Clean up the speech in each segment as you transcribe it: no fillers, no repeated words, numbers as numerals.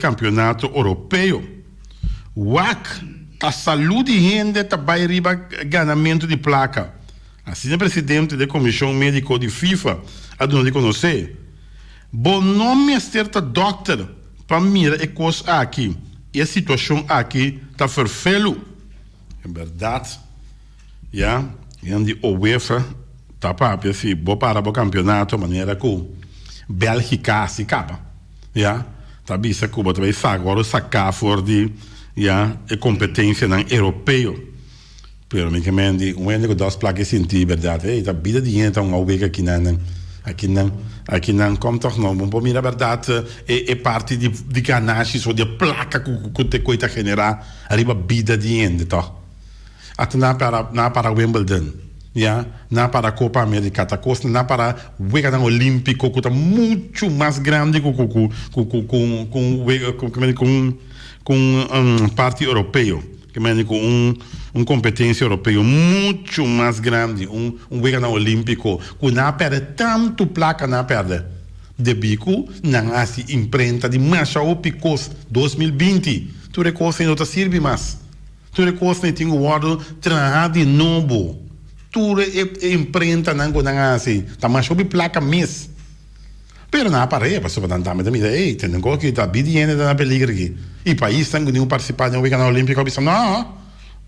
Campeonato Oropeo. Wak ta salud di hende ta bay riba ganamento di placa. Asina presidente di e comision medico di FIFA a duna di conoce. Bo no mester ta dokter pa mira e cos aki y e situacion aki ta ferfelu. En berdad ya hende di UEFA ta papia si bo para bo campeonato manera cu Belgica haci caba. Ya, ta bisa cu bo ta bay saca, worde saca for di, ya, e competencianan europeo. Pero mi ke men di un hende cu dos placa e sinti berdad, ey, ta bida di hende ta un awega akinan, akinan, akinan, kom toch no, bo por mira berdad e e parti di di ganashi so di e placa cu cu te coy ta genera ariba bida di hende toch. Ata nan a para nan a para Wimbledon, ya, nan a para Copa America, ta cos nan a para weganan Olimpico cu ta mucho mas grandi cu cu cu cu cu cu cu un wega cu cu un cu un parti europeo, ke mende cu un un competencia europeo mucho mas grandi, un un weganan Olimpico cu nan a perde tanto placa nan a perde debi cu nan a haci imprenta di masha hopi cos 2020 tur e cos ei no ta sirbi mas. Tur e kosnan tin ku wòrdu traha di nobo. Tur e imprentanan ku nan a hasi ta masha hopi plaka mes. Pero nan a par'é pasobra nan tambe ta mira, ey, tende un kos aki ta bida di hende ta na peliger aki. I paisnan ku tin ku partisipá den Weganan Olímpiko a bisa, no,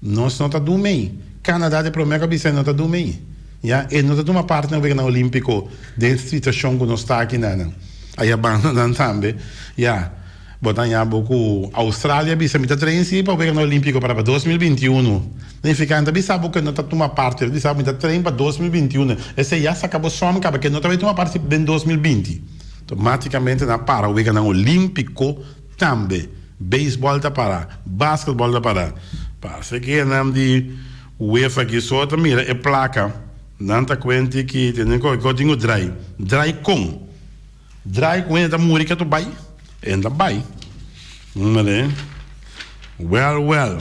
nos no ta duna ei. Kanada ta e promé ku a bisa e no ta duna ei. Ya, e no ta tuma parti na Weganan Olímpiko den situashon ku nos ta aki nan. Aya banda nan tambe, ya. Bo ta haña bo ku Australia bisa mi ta train si pa Weganan Olimpico para pa 2021. Nifica nan ta bisa bo ku no ta tuma parti, nan ta bisa bo mi ta train pa 2021. Esei ya saka bo som kaba ke no ta bai tuma parti den 2020. Automaticamente nan a para Weganan Olimpico tambe. Baseball ta para, basketball ta para. Parse ke nan di UEFA ki so ta mira e plaka, nan ta kuenti ki tene ku tin ku drai. Drai kon? Draai ku hende ta muri ke ta bai, hende ta bai. Mire, well well.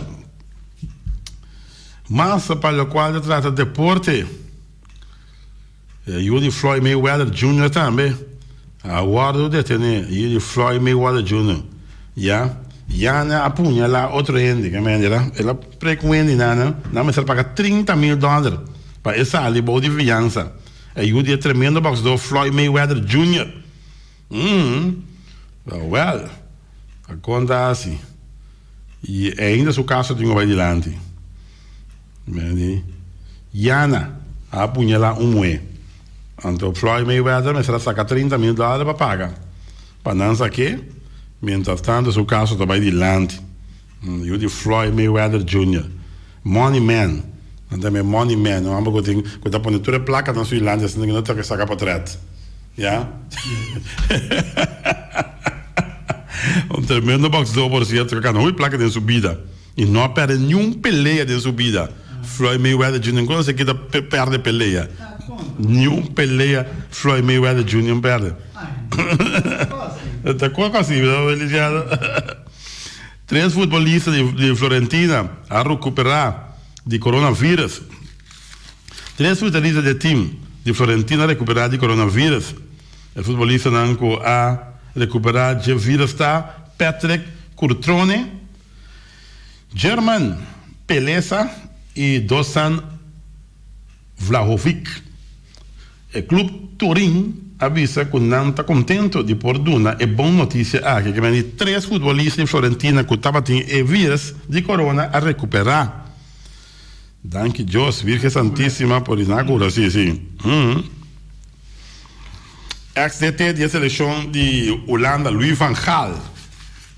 Mas pa lokual ta trata deporte, e yu di Floyd Mayweather Junior tambe a wòrdu detené. Yu di Floyd Mayweather Junior, ya. Yana a puñalá otro hende, ke mende el a prek un hende nan, nan mester paga 30.000 dòler pa e sali bou di fiansa. E yu di e tremendo boxdor Floyd Mayweather Junior. Mm. Well, a conta asi. Y ainda su caso tin cu bay dilanti. Meni, Yana a apuñala un muhe. Anto Floyd Mayweather mester a saca 30 mil dollar pa paga pa nan saque. Mientras tanto su caso ta bay dilanti. Yu di Floyd Mayweather Junior. Money man. Nan ta yama e money man. Un homber ku tin ku ta pone tur e plakanan su dilanti asina ku no ta saka potret. Ya. Un tremendo boxeador por cierto ku a gana hopi plaka den su bida i no a perde niun pelea den su bida. Floyd Mayweather Junior no konoce kita perde pelea. Niun pelea Floyd Mayweather Junior perde. Ta kos asi, Feliciano. Tres futbolista di Florentina a rekuperá di coronavirus. Tres futbolista di e tim di Florentina a rekuperá di coronavirus. E futbolistanan ku a rekuperá dje virus ta Patrick Curtrone, German Peleza i Dusan Vlahovic. E club Turin a bisa cu nan ta contento di por duna e bon noticia aki, cu mende tres futbolista di Florentina cu tabatin e virus di corona a recupera. Danki Dios, Virgen Santisima por di nan cura, si, si. Ex DT di e seleccion di Hulanda, Louis van Gaal,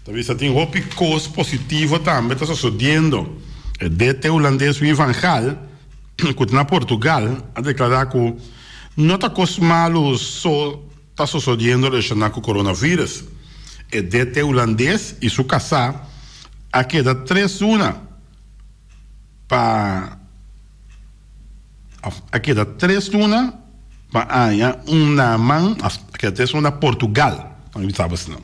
ta bisa tin hopi cos positivo tambe ta sosodiendo. E DT Hulandes Louis van Gaal ku ta na Portugal a deklará ku no ta kos malu so ta sosodiendo relashoná ku coronavirus. E DT hulandes i su kasá a keda tres luna pa a keda tres luna pa haña un naman a keda tres luna na Portugal, nan bisa asina.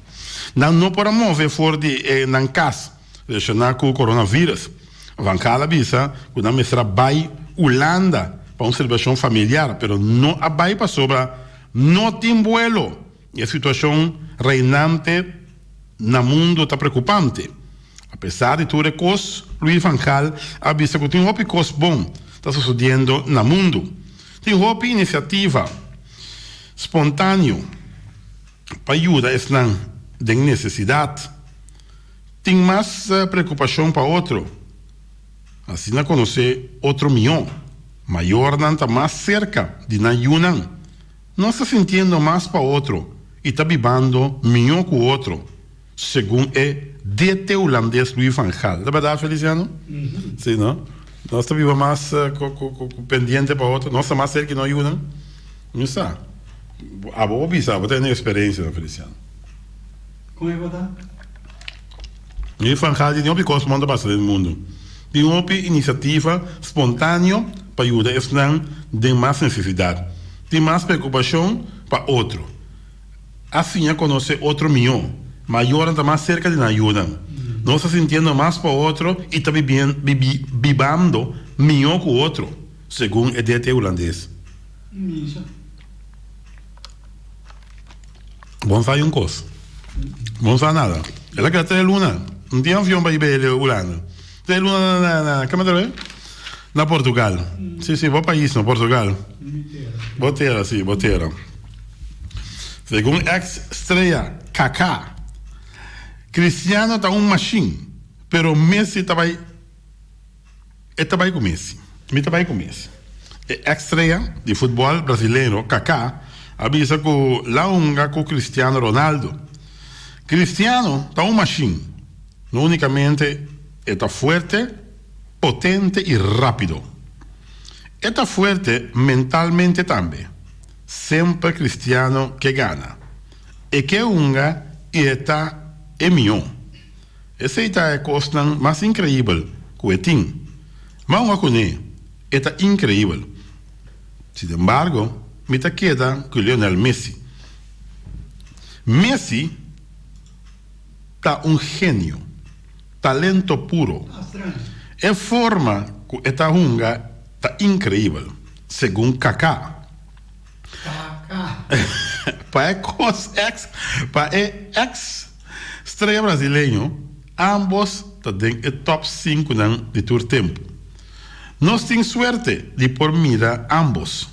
Nan no por a move for di e nan kas. Relashoná ku coronavirus, Van Gaal a bisa ku nan mester a bai Hulanda pa un selebrashon familiar, pero no a bai pasobra no tin buelo. E situashon reinante. na mundu ta preokupante. Apesar di tur e kos, Louis van Gaal a bisa ku tin hopi kos bon ta sosodiendo na mundu. Tin hopi inisiativa spontaneo pa yuda esnan den nesesidat. Tin mas preokupashon pa otro. Asina konosé otro mihó. Mayornan ta mas serka di nan yunan. Nos ta sintiendo mas pa otro i ta bibando mihó ku otro, segun e DT hulandes Louis van Gaal. Ta bèrdat, Feliciano? Sí, no? Nos ta biba mas pendiente pa otro. Nos ta mas serka di nos yunan. Mi sa. Abo por bisa, abo ta tene eksperensia, Feliciano. Kon e por ta? Mi van Gaal di tin hopi kos bon ta pasa den mundu. Tin hopi inisiativa spontaneo pa yuda esnan den mas nesesidat. Tin mas preokupashon pa otro. A siña konosé otro mihó. Mayornan ta mas serka di nan yunan. Nos ta sintiendo mas pa otro i ta bibando mihó ku otro, segun e DT hulandes. Bon sa un kos. Bon sa nada. El a keda tres luna. No tin avion pa iba el Hulanda. Tres luna na na kema ta bay? Na Portugal. Si si bo pais no Portugal. Bo tera si bo tera. Segun ex strea Kaká, Cristiano ta un mashin, pero Messi ta bay. E ta bai ku Messi. Mi ta bai ku Messi. E ex strea di futbòl brasileño Kaká a bisa ku la hunga ku Cristiano Ronaldo. Cristiano ta un mashin. No unikamente e ta fuerte, potente i rápido. E ta fuerte mentalmente tambe. Semper Cristiano ke gana. E ke hunga i e ta e mihó. Esei ta e kosnan mas inkreibel ku e tin. Ma un a kuné, e ta inkreibel. Sinembargo, mi ta keda ku Lionel Messi. Messi ta un genio, talento puro. E forma ku e ta hunga ta inkreibel, segun Kaká. Pa e kos ex, pa e ex strea brasileño, ambos ta den e top sinkunan di tur tempu. Nos tin suerte di por mira ambos,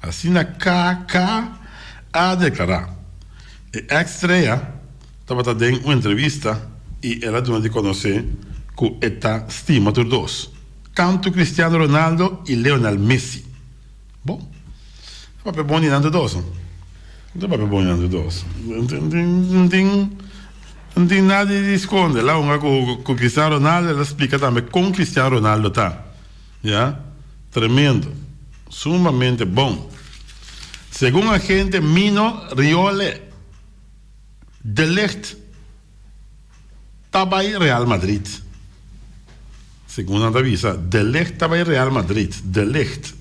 asina Kaká a deklará. E ex strea tabata den un entrevista i el a duna di konosé ku e ta stima tur dos, tantu Cristiano Ronaldo i Lionel Messi. Bon, ta papia bon di nan tur dos. Ta papia bon di nan tur dos. N tin, n tin nada di skonde. La hunga ku ku Cristiano Ronaldo, el a splika tambe kon Cristiano Ronaldo ta. Ya, tremendo. Sumamente bon. Segun agente Mino Riole, De Ligt. Ta bai Real Madrid. Segun nan ta bisa, De Ligt ta bai Real Madrid. De Ligt.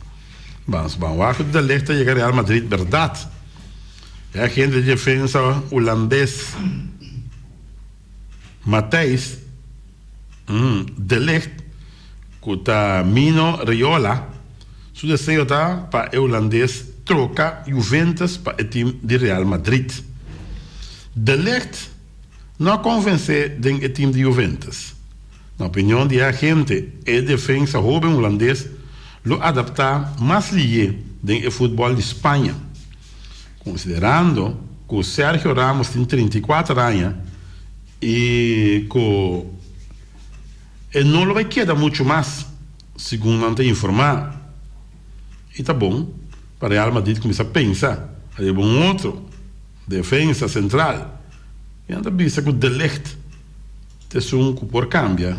Ban ban wak ku De Ligt ta yega Real Madrid bèrdat. E agente di defensa hulandes Matthijs De Ligt ku ta Mino Raiola su deseo ta pa e hulandes troka Juventus pa e tim di Real Madrid. De Ligt no a konvensé den e tim di Juventus. Na opinion di e agente, e defensa hóben hulandes lo adaptá mas lihé den e futbòl di Spaña. Konsiderando ku Sergio Ramos tin 34 aña i ku e no lo bai keda muchu mas, segun nan ta informá. I ta bon pa Real Madrid kuminsá pensa riba un otro. Defensa sentral, Nan ta bisa ku De Ligt ta esun ku por kambia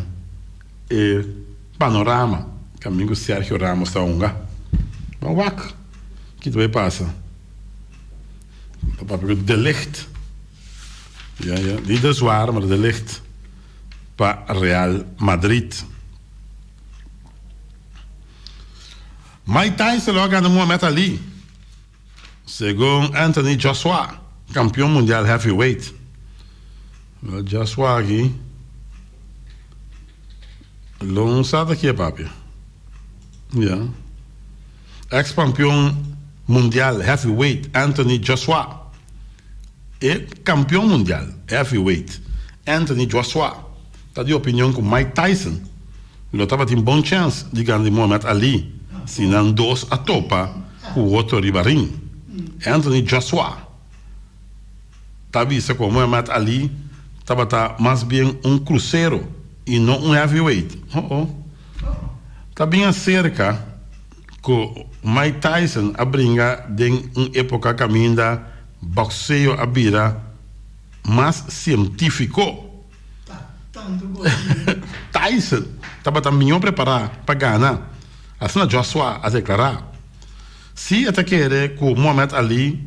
e panorama kaminda ku Sergio Ramos ta hunga. Ban wak ki ta bai pasa. Ta papia ku De Ligt, ya ya, di de zwaar maar De Ligt pa Real Madrid. Mike Tyson lo a gana Muhammad Ali. Segun Anthony Joshua, kampion mundial heavyweight. Joshua aki lo no sa ta kie papia. Ya. Ex kampion mundial heavyweight Anthony Joshua, e kampion mundial heavyweight. Anthony Joshua ta di opinion ku Mike Tyson lo tabatin bon chèns di gana di Muhammad Ali si nan dos a topa ku otro riba ring. Anthony Joshua ta bisa ku Muhammad Ali tabata mas bien un krusero i no un heavyweight. Oh oh. Ta bin aserka ku Mike Tyson a bringa den un époka kaminda bòkseo a bira mas sientífiko. Tyson tabata mihó prepará pa gana, asina Joshua a deklará. Si e ta kere ku Muhammad Ali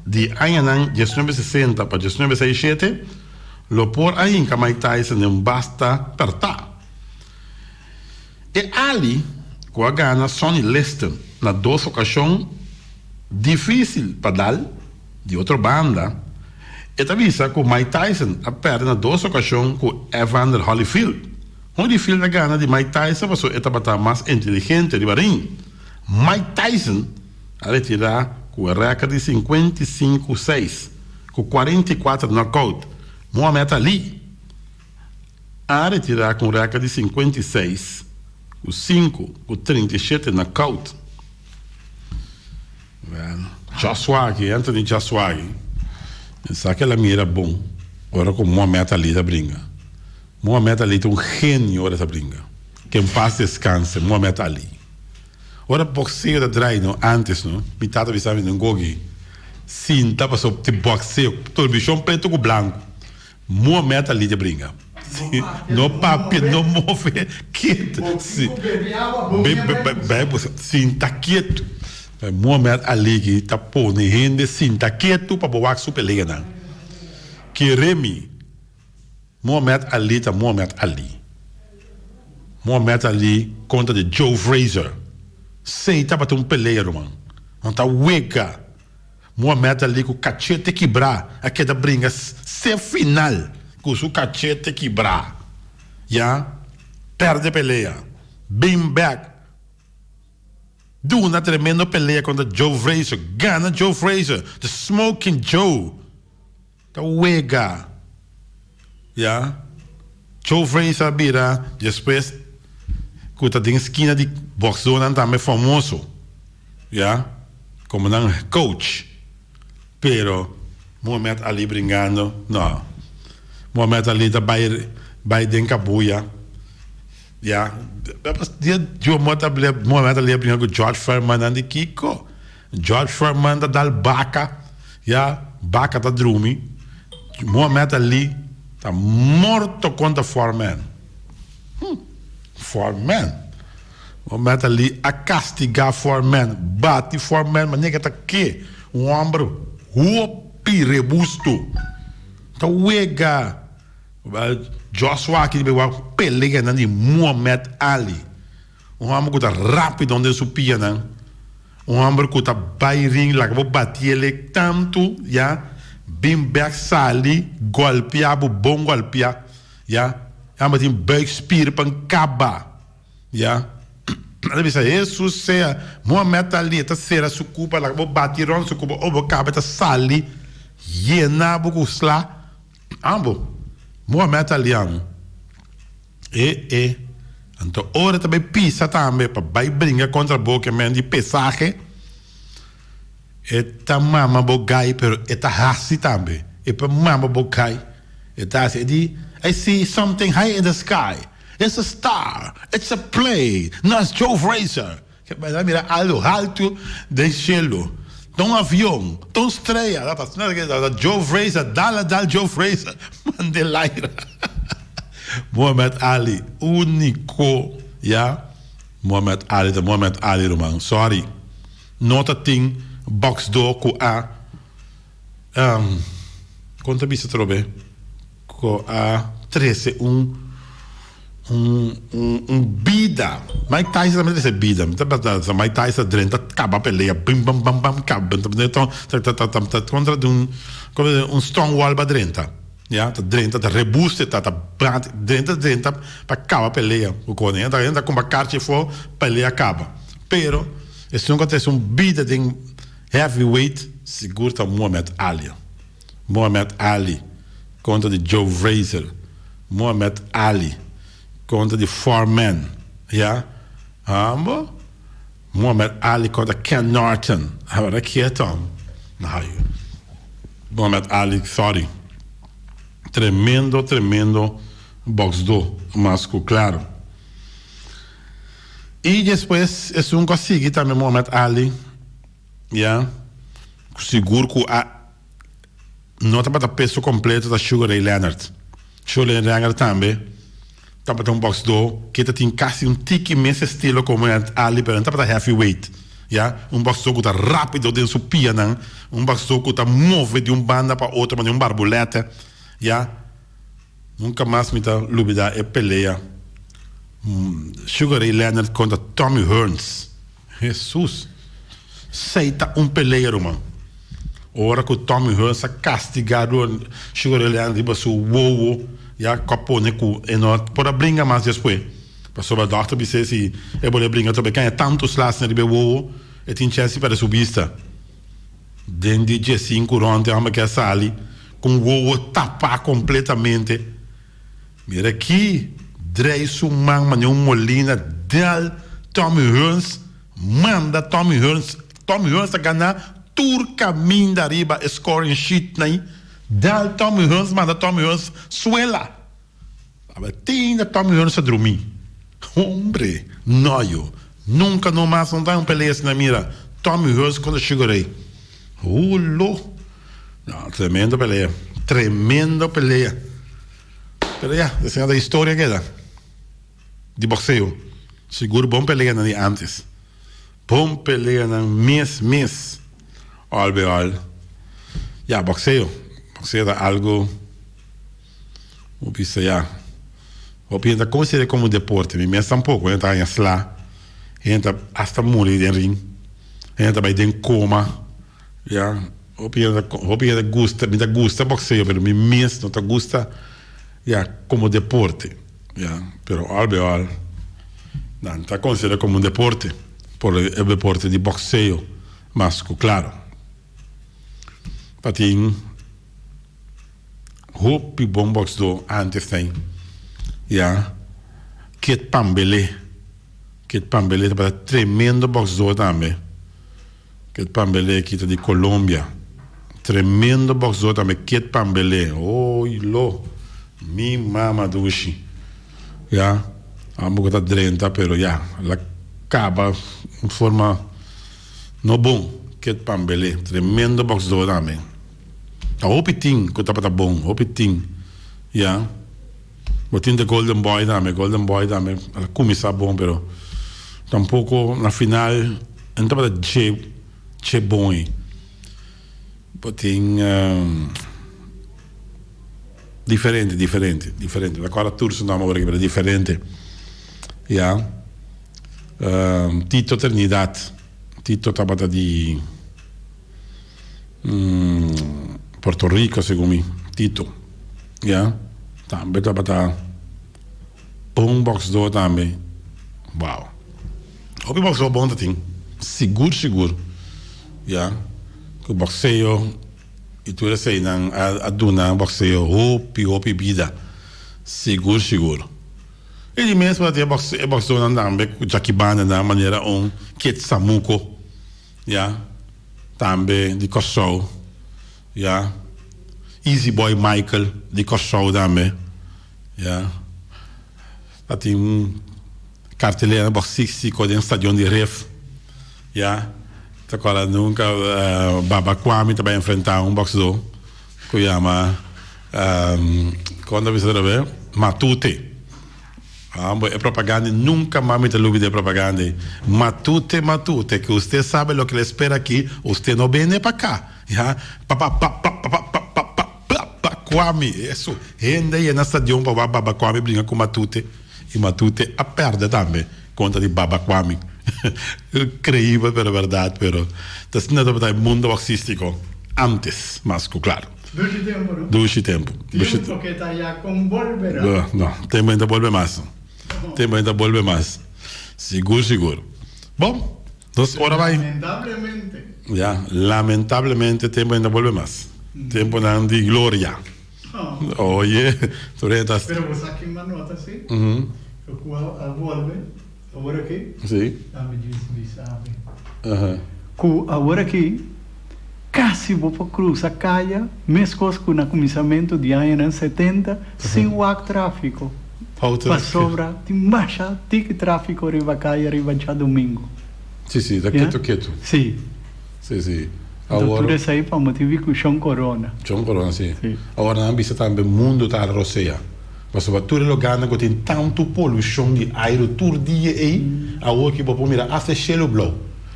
di añanan diesnuebe sesenta pa diesnuebe seis shete lo por a hinka Mike Tyson den basta pèrtá. E Ali ku a gana Sonny Liston na dos okashon difísil pa dal. Di otro banda, e ta bisa ku Mike Tyson a pèrdè na dos okashon ku Evander Holyfield. Holyfield a gana di Mike Tyson pasobra e tabata mas inteligente riba ring. Mike Tyson a retirá ku e rèkòrt di 55 seis ku 44 nòkout. Muhammad Ali a retirá ku un rèkòrt di 56 ku sinku ku 37 nòkout. Well, Joshua aki, Anthony Joshua aki, mi sa ku el a mira bon ora ku Muhammad Ali ta bringa. Muhammad Ali ta un genio ora e ta bringa. Ke en pas descanse, Muhammad Ali. Ora boxeo ta drai no, antes no, mi tata bisa mi den gogi, sinta pasobra te boxeo, televishon preto ku blanku. Muhammad Ali ta bringa. No papia, no move, ketu. Sinta ketu. Muhammad Ali ki ta pone hende sinta ketu pa bo wak su peleanan. Kere mi, Muhammad Ali ta Muhammad Ali. Muhammad Ali kontra di Joe Frazier. Sey tabata un pelea, ruman. Nan ta wega. Muhammad Ali ku kachete kibrá a keda bringa se final ku su kachete kibrá. Ya perde pelea, bin bek, duna tremendo pelea kontra Joe Frazier, gana Joe Frazier, the Smoking Joe. Ta wega ya. Joe Frazier a bira despues cu ta den skina di boxdonan tambe famoso ya como nan coach pero Muhammad Ali bringando no Muhammad Ali ta bay bay den cabuya ya dia Muhammad Ali a bringa cu George Foreman nan di kico. George Foreman ta dal baka, ya baka ta drumi, Muhammad Ali ta morto kontra Foreman. Hm, Foreman. Muhammad Ali a kastiga Foreman, bati Foreman manera ke ta ke, un homber hopi rebusto. Ta wega. Joshua aki ta wak peleanan di Muhammad Ali. Un homber ku ta rápido den su pianan. Un homber ku ta bai ring laga bo batiele tantu ya bin bek sali golpia bo bon golpia ya. E homber tin buikspier pan kaba ya. A ta bisa Hesus sea Muhammad Ali e ta sera su kupa laga bo bati rond su kupa ora bo kaba e ta sali yena bo ku sla. Abo Muhammad Ali amo. E e. Anto ora ta bai pisa tambe pa bai bringa kontra bo ke men di pesahe, e ta mama bo gai pero e ta hasi tambe. E por mama bo gai. E ta hasi. E di, I see something high in the sky. It's a star. It's a plane. No, it's Joe Frazier. Bo a mira algo haltu den shelu. Ta un avion, ta un strea. Ta ta Joe Frazier, dal a dal Joe Frazier. Mand'é laira. Muhammad Ali, úniko, ya. Muhammad Ali ta Muhammad Ali, ruman. Sorry. No ta tin bòksdó ku a, kon ta bisa atrobe? Ku a trese un un un bida. Mike Tyson tambe trese bida. Mi ta pensa Mike Tyson drenta kaba pelea bim bam bam bam kaba ta ta ta kontra di un un strong wall ba drenta ya ta drenta ta rebuste ta ta bati drenta drenta pa kaba pelea ku kone e ta kumpra karchi afo pelea kaba pero esun ku a trese un bida den heavyweight sigur ta Muhammad Ali. Muhammad Ali. kontra di Joe Frazier, Muhammad Ali kontra di Foreman, ya, ambo, Muhammad Ali kontra Ken Norton, awor keto, Muhammad Ali, sorry, tremendo, tremendo boxdó, mas ku klaro. I despues esun ku a sigui tambe Muhammad Ali, ya, sigur ku a no tabata peso kompleto ta Sugar Ray Leonard. Sugar Ray Leonard tambe tabata un boxdó ke ta tin kasi un tiki mes estilo ku Muhammad Ali pero no tabata heavyweight, ya, un boxdó ku ta rápido den su pianan, un boxdó ku ta move di un banda pa otro manera un barbulètè, ya. Nunka mas mi ta lubida e pelea Sugar Ray Leonard kontra Tommy Hearns. Hesus! Sei ta un pelea ruman. Ora ku Tommy Hearns a kastiga Sugar Ray Leonard riba su wowo ya ku a pone ku e no por a bringa mas despues. Pasobra dòkter bis'é si e bolbe bringa atrobe e kaña tantu slas riba e wowo e tin chèns di pèrdè su bista. Den di diesinku rònt e hòmber ke a sali ku un wowo tapá kompletamente. Mira aki, drei su man manera un molina dal Tommy Hearns, manda Tommy Hearns, Tommy Hearns a gana tur kaminda riba e scoring sheet nan, dal Tommy Hearns manda Tommy Hearns suela. Tabatin Tommy Hearns a drumi. Hombre, no yo. Nunca no mas no ta un pelea asina mira. Tommy Hearns contra Sugar Ray. Hulo. No, tremendo pelea. Tremendo pelea. Pero ya, esina ta historia keda. Di boxeo. Sigur bon peleanan di antes. Bon peleanan mes mes. Al be al. Ya, boxeo. Boxeo ta algo. Bo bisa ya. Hopi hende ta considera como deporte. Mi mes tampoco. Hende ta haña sla. Hende ta hasta muri den ring. Hende ta bay den coma. Ya. Hopi hende ta, hopi hende gusta, mi ta gusta boxeo, pero mi mes no ta gusta ya como deporte. Ya. Pero al be al nan ta considera como un deporte. Por e deporte di boxeo mas cu claro. Ta tin. Hopi bon boxdó antes ta ya. Kid Pambelé. Kid Pambelé tabata tremendo boxdó tambe. Kid Pambelé aki ta di Colombia. Tremendo boxdó tambe Kid Pambelé. Oy lo. Mi mama dushi. Ya. Amo ku ta drenta pero ya. La kaba un forma no bon. Kid Pambelé. Tremendo boxdó tambe. Ta hopi tin ku tabata bon, hopi tin, ya. Bo tin The Golden Boy tambe, Golden Boy tambe a kuminsá bon pero tampoko na final e no tabata dje dje bon ei. Bo tin diferente, diferente, diferente. Mi ta kòrda tur su nòmber awor aki pero diferente, ya. Tito Trinidad, Tito tabata di. Puerto Rico segun mi Tito ya tambe tabata bon boxdor tambe wow hopi boxdor bon ta tin sigur sigur ya ku boxeo y tur eseinan a duna boxeo hopi hopi bida sigur sigur y di mes e boxdornan tambe ku Jackie Banda nan manera un Kid Samuco. Ya tambe di Kòrsou ya Easy Boy Michael di Kòrsou tambe ya ta tin un kartelera boxístiko den stadion di Rif ya ta kòrda nunka Baba Kwame ta bai enfrentá un bòksdó ku yama kon ta bisa otra bes Matute. Ambo e propaganda nunca mas mi ta lubida e propaganda ei. Matute matute que usted sabe lo que le espera aki usted no bene pa ca ya pa pa pa pa pa pa pa pa pa pa Kwame eso hende yena stadion pa wak baba Kwame bringa cu Matute y Matute a perde tambe contra di baba Kwame increibel pero berdad pero ta asina tabata e mundo boxistico antes mas cu claro. Dushi tempu, no? Dushi tempu. Tempu ke ta ya kon bolbe ra. No, no. Tempu ainda bolbe mas. Tempu ainda bolbe mas. Sigur, sigur. Bon, nos ora bai. Lamentablemente. Ya, lamentablemente tempu ainda bolbe mas. Tempunan di gloria. Oye, tur hende ta. Pero bo sa kin m'a nota si? Ku a bolbe awor aki? Si. Ami djis bisa mi. Ku awor aki kasi bo por krusa kaya meskos ku na kuminsamentu di añanan setenta sin wak tráfiko. Pasobra tin masha tiki tráfiko riba kaya riba djadumingu. Si, si, ta ketu ketu. Si. Si, si. Anto tur esei pa motibu ku Shon Corona. Shon Corona, si. Awor nan a bisa tambe mundu ta rosea. Pasobra tur e logarnan ku tin tantu polushon di airu tur dia ei, awor ki bo por mira asta e shelu blou.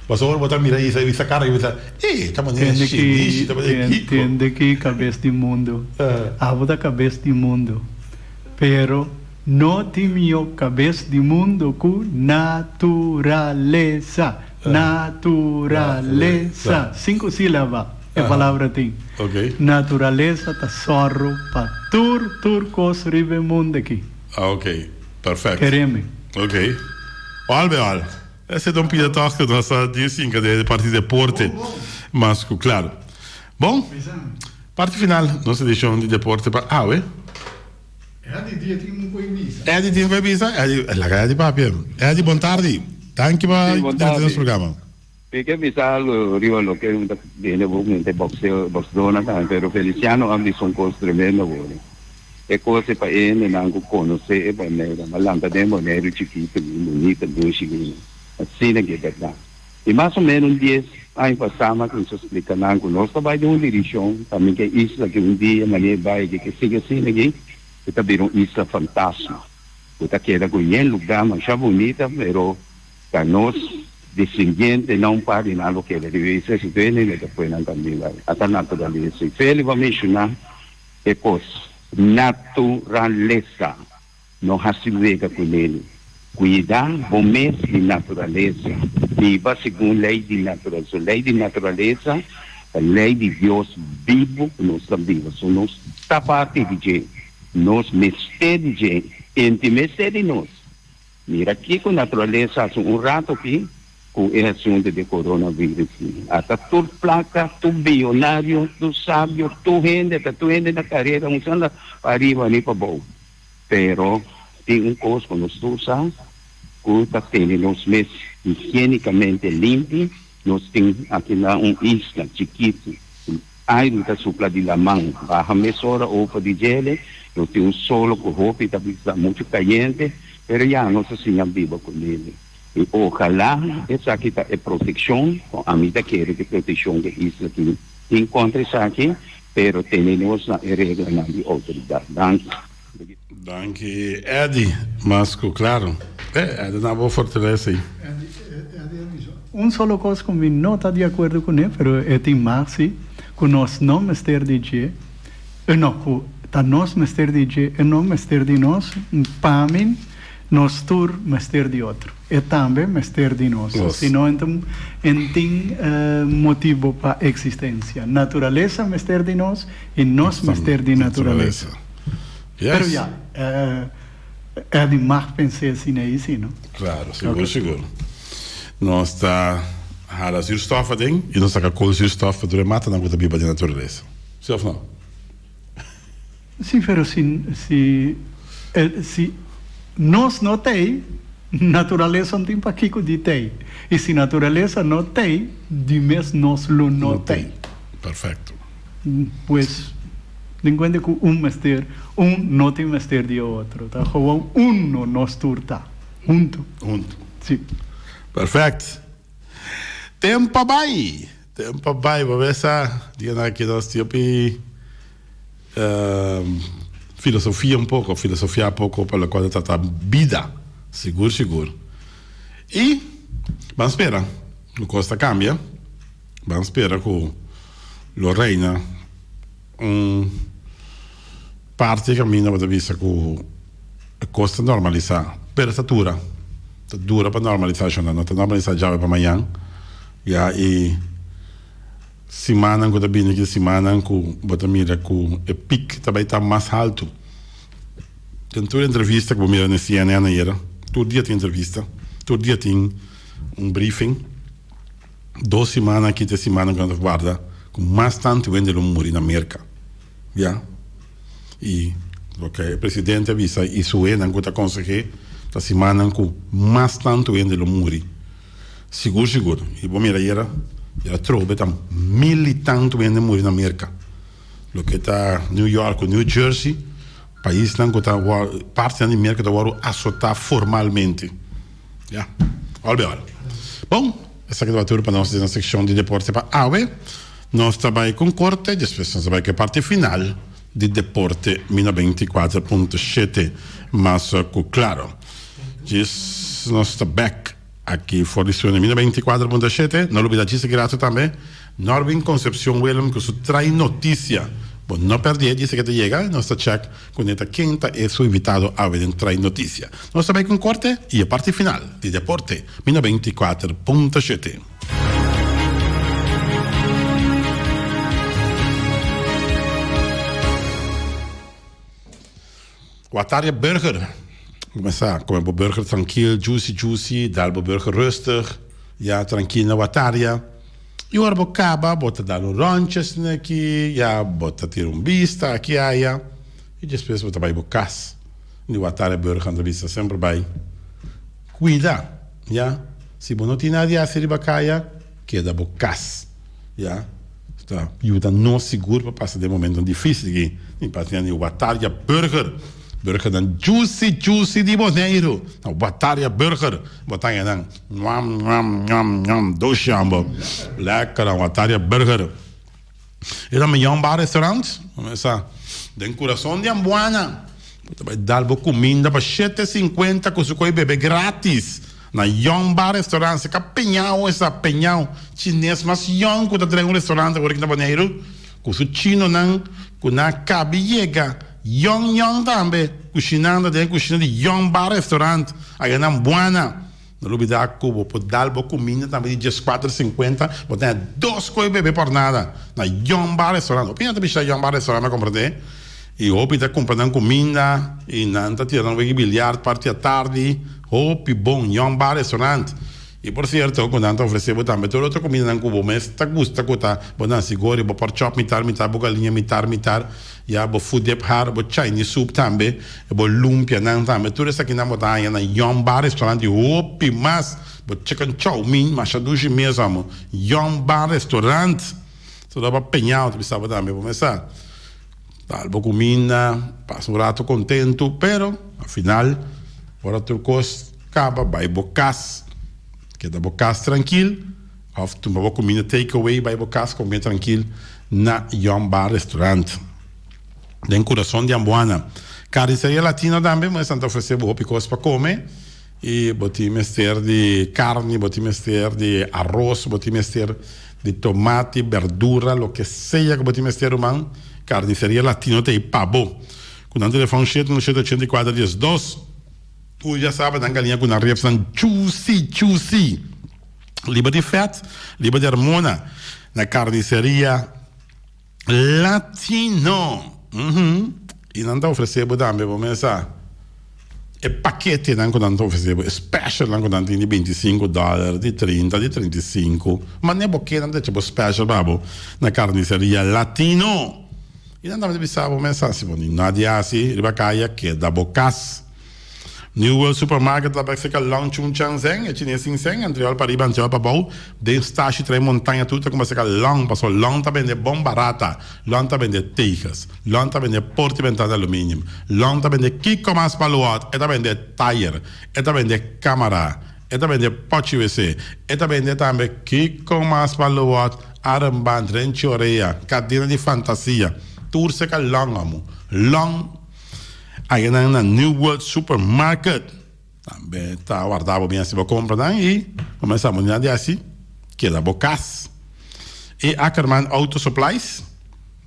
Pasobra ora bo ta mira isa isa kara i bo bisa, E, ta manera shinishi, ta manera kiko. Tende ki kabes di mundu. Abo ta kabes di mundu. Pero no tin mihó kabes di mundu ku naturalesa. Naturalesa. Sinku sílaba e palabra tin. Naturalesa ta sòru pa tur tur kos riba e mundu aki. Kereme. Ok. Al be al. Esei ta un pida tòg ku nos a di sinka den e parti deporte. Mas ku klaro. Bon, parti final nos edishon di deporte pa awe. Eddie dia tin un koe bisa. Eddie tin koe bisa? Eddie, laga Eddie papia. Eddie, bon tardi. Danki pa Sí, bon drenta tardi. nos programa. Mi ke bisa algo riba loke un ta bini bo mente boxeo, boxdónan tambe, pero Feliciano a bisa un kos tremendo awor. E kos e pa e hendenan ku konosé e Boneiru, a lanta den Boneiru chikitu, bien bunita, dushi, bien. Asina ke bèrdat. I mas o ménos un dies aña pasá mi a kuminsá splika nan ku nos ta bai den un dirishon pa mi ke isla ki un dia manera e bai aki ke sigui asina aki e ta bira un isla fantasma ku ta keda ku yen lugá masha bunita pero ta nos desendientenan un par di nan lo keda riba e isla si tur hende no ta pue nan tambe bai ata naturalesa i Feli bo a menshoná e kos naturalesa. No hasi wega ku nel. Kuida bo mes di naturalesa. Biba segun lei di naturalesa. Lei di naturalesa ta lei di Dios bibu ku nos ta biba. So nos ta parti di dje. Nos mester di dje. Enti mester di nos. Mira kiko naturalesa hasi un rato aki ku e asuntu di coronavirus. Ata tur plaka, tur biyonario, tur sabio, tur hende, ta tur hende na karera un sanda pa ariba ni pa bou. Pero tin un kos ku nos tur sa, ku ta tene nos mes higiénikamente limpi. Nos tin aki na un isla chikitu, ku airu ta supla di laman baha mesora over di djele. Nos tin un solo ku hopi ta bisa muchu kayente, pero ya nos a siña biba ku nele. I ojalá esaki ta e protekshon, ku ami ta kere ku e protekshon ku e isla tin tin kontra esaki. Pero tene nos na e reglanan di outoridat. Danki. Danki Eddy, mas ku klaro. E Eddy na bo fortalesa ei. Eddy a bisa un solo kos ku mi no ta di akuerdo kuné, pero e tin mag si, ku nos no mester di dje, e no, ku ta nos mester di dje, e no mester di nos, pa mi nos tur mester di otro. E tambe mester di nos, si no en tin motibo pa existencia. Naturalesa mester di nos y nos mester di naturalesa. Pero ya, e di mag pens'é asina ei si, no? Claro, sigur, sigur. Nos ta hala zuurstof aden y nos saca koolzuurstof pa tur e matanan cu ta biba den naturalesa. Si of no? Sí, pero si, si, si nos no t'ei, naturalesa no tin pakiko di t'ei. I si naturalesa no t'ei, di mes nos lo no t'ei. Perfecto. Pues, den kuenta ku un mester, un no tin mester di e otro. Ta gewoon uno nos tur ta, huntu. Huntu. Sí. Perfect. Tempo a bai! Tempo a bai, bo mesa dianan aki nos tin hopi filosofia un poko, filosofia poko pa lokual ta trata bida, sigur sigur. I ban spera ku kos ta kambia, ban spera ku lo reina un parti kaminda bo ta bisa ku e kos ta normalisa, pero ta dura, ta dura pa normalisa shona, no ta normalisa djawe pa mañan ya i. Simannan ku ta bini aki simannan ku bo ta mira ku e pik ta bai ta mas haltu. Den tur entrevista ku bo mira na CNN ayera, tur dia tin entrevista, tur dia tin un briefing. Dos siman aki ta e simannan ku nan ta warda ku mas tantu hende lo muri na Merka. Ya. I loke e presidente a bisa i su hendenan ku ta konseh'é ta simannan ku mas tantu hende lo muri. Sigur sigur. I bo mira ayera, ayera trobe ta mil i tantu hende muri na Merka. Loke ta New York ku New Jersey, paisnan ku ta partinan di Merka ta wòrdu asotá formalmente. Ya, òl be òl. Bon, esaki tabata tur pa nos den nos sekshon di deporte pa awe. Nos ta bai ku un korte, despues nos ta bai ku e parti final di Deporte Mi 94.7 mas ku klaro. Djis nos ta bèk aki for di studio Mi 94.7. No lubida djis grato tambe Norwin Concepcion Willem ku su Trai Notisia. Bo no pèrdè djis ke ta yega nos ta chèk ku neta ken ta e su invitado awe den Trai Notisia. Nos ta bai ku un korte i e parti final di Deporte Mi 94.7. Wataria burger. Kumesa kome bo burger trankil, juicy juicy, dal bo burger rustig, ya trankil na Wataria. I ora bo kaba bo ta dal un rondje asina aki, ya bo ta tira un bista aki aya i despues bo ta bai bo kas. Di Wataria burger nan ta bisa semper bai kuida. Ya, si bo no tin nada di hasi riba kaya, keda bo kas. Ya, ta yuda nos sigur pa pasa den momentonan difisil aki. Tin parti di Wataria Burger, burgernan juicy juicy di Boneiru. Na Wataria Burger bo ta haña nan ñam ñam ñam ñam dushi ambo. Lekker nan Wataria Burger. E ta Mion Bar Restaurant, sa den kurason di Ambuana. Bo ta bai dal bo kuminda pa shete sinkuenta ku su koi bebe gratis na Young Bar Restaurant. Se ka peñao esa, peñao chines mas young ku ta trae un restaurant awor aki na Boneiru ku su chinonan ku nan a kabi yega young young tambe kushinando den e kushina di Young Bar Restaurant aya na Ambuana. No lubida ku bo por dal bo kuminda tambe di dieskuater sinkuenta, bo ta haña dos koe bebe por nada na Young Bar Restaurant. Hopi nan ta bishita Young Bar Restaurant, mi a komprendé, i hopi ta kumpra nan kuminda i nan ta tira nan wega di biliard parti atardi. Hopi bon Young Bar Restaurant. I por sierto ku nan ta ofresé bo tambe tur otro kumindanan ku bo mes ta gusta ku ta bo nasi gori, bo pork chop mitar mitar, bo galiña mitar mitar. Ya bo fudep har, bo Chinese soup tambe, e bo lumpianan tambe, tur esakinan bo ta haña na Yum Bar Restaurant y hopi mas, bo chicken chow mein masha dushi mes amo, Yum Bar Restaurant, so ta pa peñao ta bisa bo tambe bo mesa dal bo cuminda, pasa un rato contento, pero al final ora tur cos caba bay bo cas, keda bo cas trankil. Of tuma bo cuminda take away bay bo cas come trankil na Yom Bar Restaurant den curason di Ambuana. Carniceria Latina tambe bo esnan ta ofrece bo hopi cos pa come y bo tin mester di carni, bo tin mester di aros, bo tin mester di tomati, berdura, loke sea cu bo tin mester ruman, Carniceria Latino ta ey pa bo. Cu nan telefon shete un shete ochenta y cuater dies dos. Tur ya saba nan galiña cu nan ribsnan juicy juicy. Liber di fèt, liber di hormona na Carniceria Latino. I nan ta ofresé bo tambe bo mesa e paketenan ku nan ta ofresé bo, e specialnan ku nan tin di bintisinku dòler, di trinta, di trintisinku. Manera bo ke nan ta echa bo special pa bo na Carniceria Latino. I nan tambe ta bisa bo mesa si bo no tin nada di hasi riba kaya keda bo kas. New World Supermarket ta bek serka Long Chun Chang Zeng, e chines sin seng, antriol pa riba antriol pa bou, den stashi trae montaña tur ta kuma serka Long, paso Long ta bende bon barata, Long ta bende teges, Long ta bende porta y bentana aluminium, Long ta bende kiko mas pa luot, e ta bende tayer, e ta bende camara, e ta bende pochi wc, e ta bende tambe kiko mas pa luot, armband, renchi orea, cadena di fantasia, tur serka Long amo, Long. Ayanan na New World Supermarket tambe ta warda bo bien si bo compra nan y comenzá bo di haci keda bo cas. E Ackerman Auto Supplies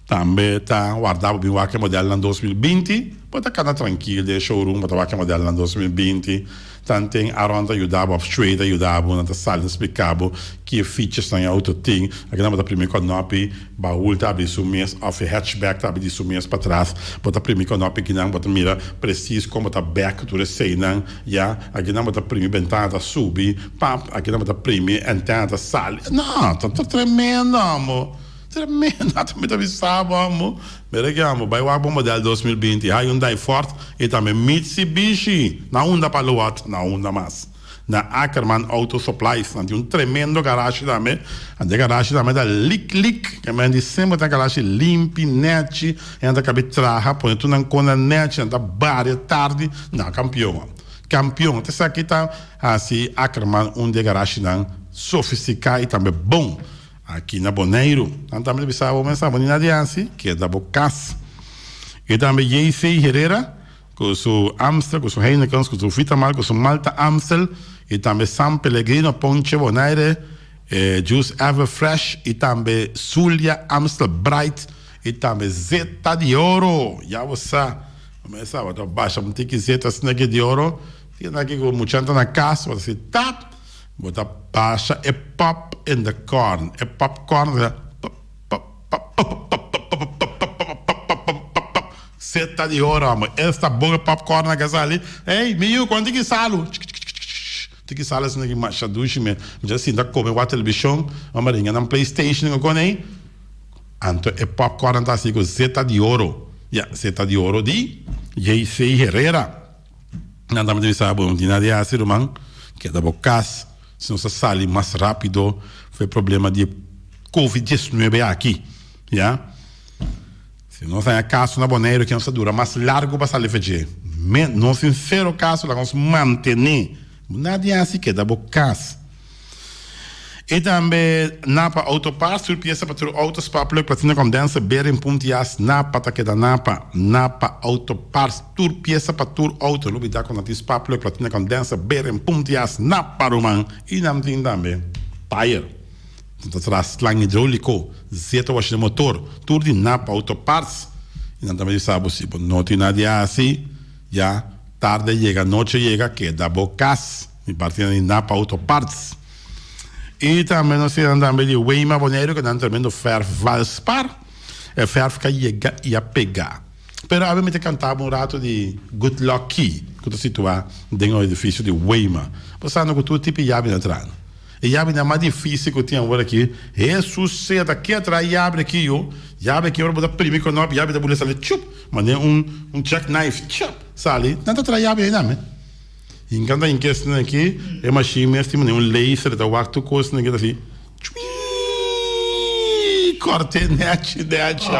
tambe ta warda bo bin wak e modelnan 2020. Bo ta cana trankil den e showroom bo ta wak e modelnan 2020. Tanten Aaron ta yuda bo of Shuey ta yuda bo, nan ta sali ta splika bo ki e features nan e auto tin. Aki nan bo ta primi konopi, baul ta abri su mes of e hatchback ta abri di su mes patras. Bo ta primi konopi kinan bo ta mira precies kon bo ta bek tur eseinan ya. Aki nan bo ta primi bentana ta subi, pap, aki nan bo ta primi antena ta sali. No, ta tremendo amo. Tremendo, ata mi ta bisa bo amo. Mira ki amo, bai wak bo model 2020, Hyundai Ford y tambe Mitsubishi. Na unda pa Luat? Na unda mas? Na Ackerman Auto Supplies. Nan tin un tremendo garashi tambe. Anto e garashi tambe ta lik lik. Ke men di semper ta garashi limpi, nechi. E nan ta kabi traha, pone tur nan kona nechi, nan ta baria tardi. Na kampion. Kampion. Esaki ta hasi Ackerman un di e garashinan sofistika y tambe bon. Aki na Boneiru, nan tambe ta bisa bo mester bo ni na di hasi, keda bo kas. I tambe JC Herrera ku su Amstel, ku su Heinekens, ku su Vitamal, ku su Malta Amstel, i tambe San Pellegrino, Ponche Bonaire, Juice Ever Fresh, i tambe Zulia Amstel Bright, i tambe Zeta di Oro. Ya bo sa, bo mester sa, bo ta basha un tiki zeta asina aki di oro, tin aki ku muchanan ta na kas, bo ta hasi tap. Bo ta basha e pop in the corn. E popcorn ta pop pop pop pop pop pop pop pop pop pop pop pop pop pop pop. Seta di ora amo. Esta bon e popcorn a sali. Ey, mi yu, kon tiki salu? Tiki salu asina ki masha dushi me. Mi ta sinta kome wak televishon, mama ringa nan playstation ku kon ey. Anto e popcorn ta hasi ku zeta di oro. Ya, zeta di oro di JC Herrera. Nan tambe ta bisa bo no tin nada di hasi ruman, keda bo kas, si nos ta sali mas rapido for e problema di e covid diesnuebe aki, ya. Si nos haña kaso na Boneiru ke nos ta dura mas largu pa sali for dje. Nos sinsero kaso laga nos mantene. Nada di hasi, keda bo kas. I tambe Napa Auto Parts, tur piesa pa tur auto, spark plug, platina, condenser, bearing, punt, jas, Napa ta keda Napa. Napa Auto Parts, tur piesa pa tur auto. Lo bida cu nan tin spark plug, platina, condenser, bearing, punt, jas, Napa ruman. I nan tin tambe tire, nan ta traha slang hidrolico, zeta washi den motor, tur di Napa Auto Parts. I nan tambe bisa bo si bo no tin nada di haci, ya tarde yega, noche yega, keda bo cas. Mi parti nan di Napa Auto Parts. I tambe nos tin nan tambe di Weima Boneiru ku nan tremendo fèrf Valspar. E fèrf ka yega i a pega. Pero awe mi ta kanta bo un ratu di Good Luck Key ku ta situá den e edifisio di Weima. Bo sa no ku tur tipo yabi nan traha. E yabinan mas difísil ku tin awor aki. Hesus sea ta ke traha yabi aki yo. Yabi aki ora bo ta primi konòp yabi ta bula sali chup manera un un jack knife chup sali. Nan ta traha yabi ei tambe. Hinka ta hinka esnan aki, e mashin mes tin manera un laser ta wak tur kos nan ta hasi chuiiii korte nechi nechi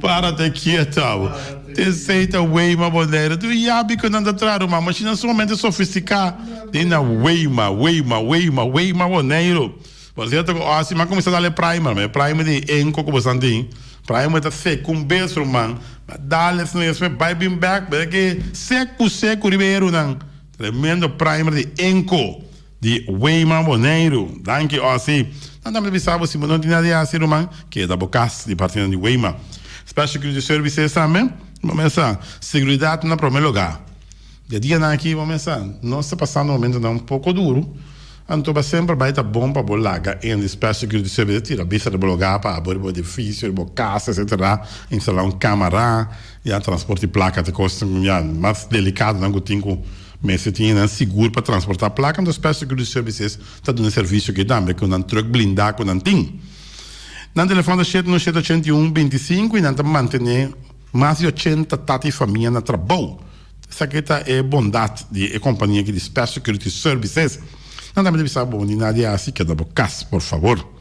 para te kieto abo. Esei ta Weima Bonaire tur yabi ku nan ta traha ruman mashinnan sumamente sofistiká den na Weima Weima Weima Weima Boneiru. Por sierto ku osi mi a kuminsá dal e primer, mi e primer di enko ku bosan tin, primer ta seku un bes ruman, mi a dal esnan i esnan bai bin bek, mi a ke seku seku riba e herunan, tremendo primer di enko di Weima Boneiru, danki osi. Nan tambe ta bisa bo si bo no tin nada di hasi ruman, keda bo kas di partinan di Weima. Special Security Services tambe, bo mester sa, seguridat na prome lugá. Di e dianan aki bo mester sa, nos ta pasando momentonan un poko duru. Anto pa semper bai ta bon pa bo laga en di Special Security Service tira bista riba bo lugar pa abo riba bo edificio, riba bo casa etcetera, instala un camara, ya transporte di placa ta cos ya mas delicadonan cu tin cu mester tin nan sigur pa transporta placa, anto Special Security Services ta duna e servicio aki tambe cu nan truck blinda cu nan tin. Nan telefon ta shete no shete ochenta i un binti sinku i nan ta mantene mas di ochenta tata i famia na trabou. Esaki ta e bondat di e kompania aki di Special Security Services. Nan tambe ta bisa bo di nadie hasi keda bo kas por fabor.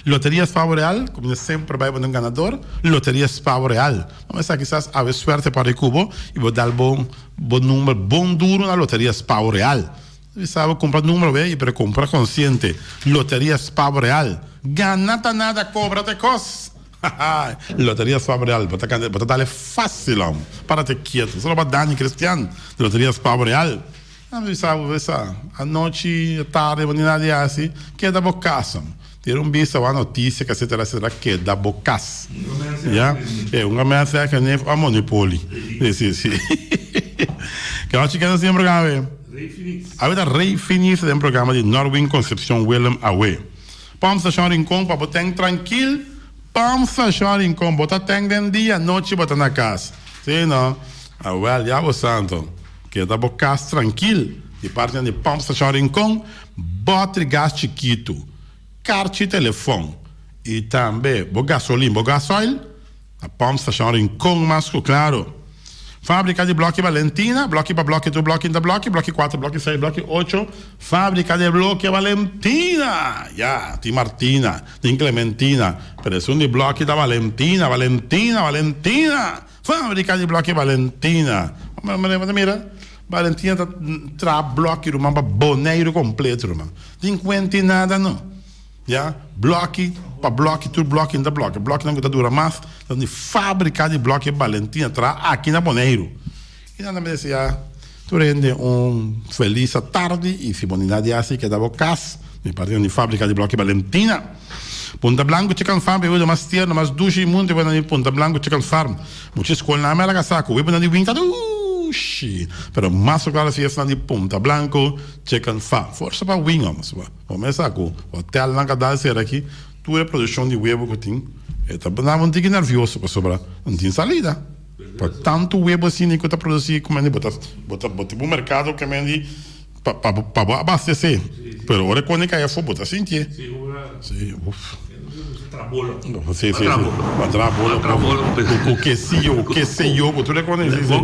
Loteria Spavo Real, kuminda semper bai bo den ganador, Loteria Spavo Real. Nan mester kisas awe suerte por riku bo i bo dal bo bo number bon duro na Loteria Spavo Real. Bisa bo kumpra number we i pero kumpra konsiente. Loteria Spavo Real. Gana ta nada kobra ta e kos. Loteria Spavo Real, bo ta kende, bo ta dale fácil om. Párate quieto. Solo pa Dani Cristian, di Loteria Spavo Real. Nan bisa bo besa, anochi, atardi, bo ni nada di hasi, keda bo kas om. Tira un bista wak noticia, etcetera, etcetera, keda bo kas. Ya? E un gamensa ya kende a Monopoly. Si, si, si. Ke ochi kende sin programa awe? Rey Phoenix. Awe ta Rey Phoenix den programa di Norwin Concepcion Willem awe. Pump Station Rincon pa bo ten trankil Pump Station Rincon bo ta ten den dia nochi bo ta na kas si no awel ya bo santo keda bo kas trankil di partinan di Pump Station Rincon botri gas chikitu karchi telefon. I tambe bo gasolin, bo gasoil na Pompstation Rincon mas ku klaro. Fábrika di Bloki Valentina, bloki pa bloki tur bloki ta bloki, bloki kuater, bloki seis, bloki ocho, Fábrika di Bloki Valentina! Ya, tin Martina, tin Clementina, pero esun di bloki ta Valentina, Valentina, Valentina! Fábrika di Bloki Valentina! Bo ta mira, Valentina ta traha bloki ruman pa Boneiru kompleto ruman. Tin kuenti nada no. Ya, bloki pa bloki, tur bloki ta bloki. Blokinan ku ta dura mas ta di Fábrika di Bloki Valentina traha aki na Boneiru. I nan ta deseá tur hende un felis atardi i si bo ni nada hasi keda bo kas di parti di Fábrika di Bloki Valentina. Punta Blanco Chicken Farm e wedo mas tierno, mas dushi di mundu e wedonan di Punta Blanco Chicken Farm. Mucha skolnan a mera kasá ku webonan di winta dushi, pero mas ku klaro si esnan di Punta Blanco Chicken Farm. Forsa pa win homes. Bo mes sa ku hotelnan ka dal sera aki, tur e produkshon di webo ku tin, e ta nan un tiki nervioso pasobra no tin salida. Pa tantu webo asina ku ta produsí ku mende bo ta bo ta bo tin un merkado ku mende pa pa pa bo abastesé. Pero ora ku kai afó bo ta sintié. Sí, uf. Sí, sí, sí. Pa traha bolo ku kesiyo, ku keseyo, ku tur e kos. Sí, sí.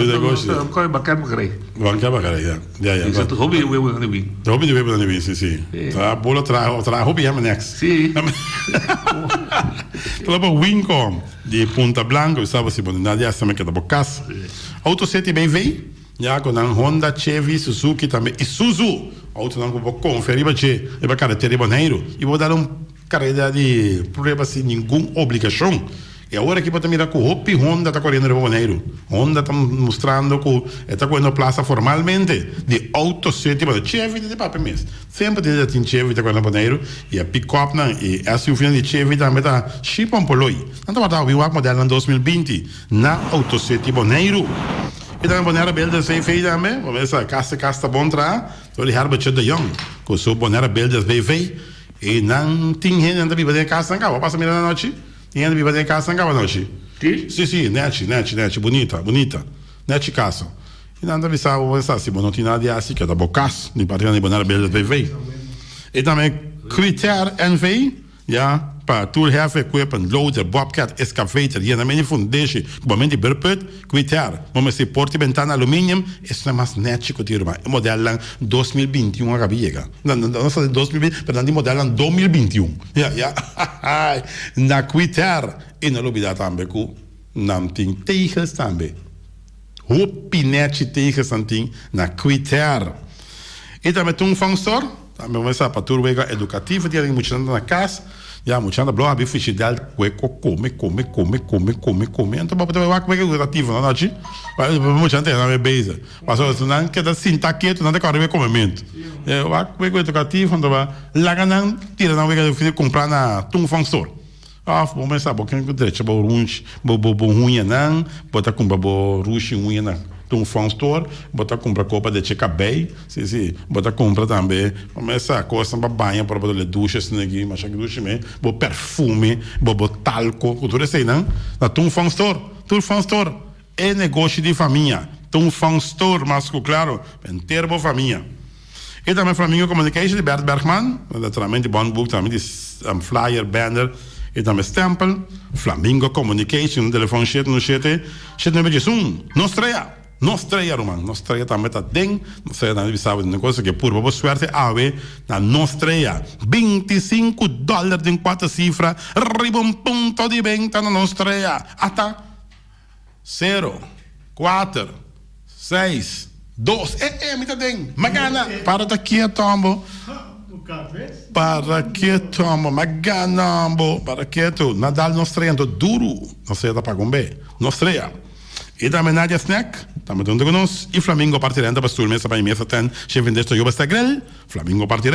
Negoshi. Banca bacaré, ya. Ya, ya. Esaki hopi di webunan di win. Hopi di webunan di win, si, si. Traha bolo, traha, traha hopi yama next. Si. Traha pa Wincom di Punta Blanco, mi sa si bo na di hasta mi keda bo cas. Auto City BV, ya cu nan Honda, Chevy, Suzuki, tambe Isuzu. Autonan cu bo confia riba dje, riba carretera di Boneiru. Y bo dal un careda di prueba sin ningun obligacion. E awor aki bo ta mira ku hopi Honda ta koriendo riba Boneiru. Honda ta mustrando ku e ta kohiendo plasa formalmente di outo seti pasobra Chevy ta di papia mes. Semper tin ta tin Chevy ta koriendo Boneiru i e pikòpnan i SUVnan di Chevy tambe ta shipompoloi. Nan ta wòrdu awe wak modelnan 2020 na Auto City Boneiru. I tambe Bonaire Builders BV tambe, bo mester sa kas te kas ta bon traha dor di Herbertje de Jong ku su Bonaire Builders BV i nan tin hendenan ta biba den e kasnan kaba. Bo pasa mira nan anochi? Tin hende biba den e kasnan kaba nochi? Si? Si, si, nechi, nechi, nechi, bunita, bunita. Nechi kasa. I nan ta bisa bo, sa, si bo no tin nada di hasi, keda bo kas, di parti nan di Bonaire Builders BV. I tambe Critair NV, ya, pa tur heavy equipment, loader, bobcat, excavator, yenamento di fundeshi, kubamento di beurput, Critair. Bo mester porta i bentana aluminium, esnan mas nechi ku tin ruman. E modelnan 2021 a kabi yega. No, no, no sa di 2020, pero nan di modelnan 2021. Ya, ya, na Quiter. I no lubida tambe ku nan tin tegels tambe. Hopi nechi tegels nan tin na Quiter. I tambe Tung Fong Store, tambe bo sa pa tur wega edukativo tin algin muchanan ta na kas. Ya, muchanan ta blou habi frigidèr kue ko kome, kome, kome, kome, kome, kome. Anto bo ta bai wak wega edukativo no nochi. Muchanan ta keda bezig. Pasobra si nan keda sinta ketu nan ta kòrda riba e komementu. E wak wega edukativo anto ba laga nan tira nan wega edukativo kumpra na Tung Fong Store. Òf bo mester sa bo ken ku drecha bo runchi bo bo bo huñanan, bo ta kumpra bo rushi huña na Tung Fong Store, bo ta kumpra kopa drecha kabei, si si, bo ta kumpra tambe bo mester sa kosnan pa baña por bo ta le dusha asina aki masha dushi me, bo perfume, bo bo talko ku tur eseinan na Tung Fong Store, Tung Fong Store. E negoshi di famia ta un fun store mas ku klaro pa henter bo famia. E tambe Flamingo Communication di Bert Bergman, naturalmente bon boek tambe di flyer, banner i tambe stempel. Flamingo Communication, telefon shete un shete, shete nuebe diesun. Nos trea! Nos trea ruman, nos trea tambe ta den, nos trea tambe bisa bo den cosa ke purba bo suerte awe na nos trea. 25 dollar den kuater sifra riba un punto di benta na nos trea. Ata! Sero, kuater, seis, dos, e e mi ta den, m'a gana! Para ta kieto ambo, para kieto ambo, m'a gana ambo, para kieto, Nadal nos trea anto duru, nos trea ta paga un be, nos trea. I tambe Nadia Snack, tambe ta hunto ku nos, i Flamingo parti renta pa stoel mesa pa i mesa ten, Chef Indes Toyoba Sta Grill, Flamingo parti.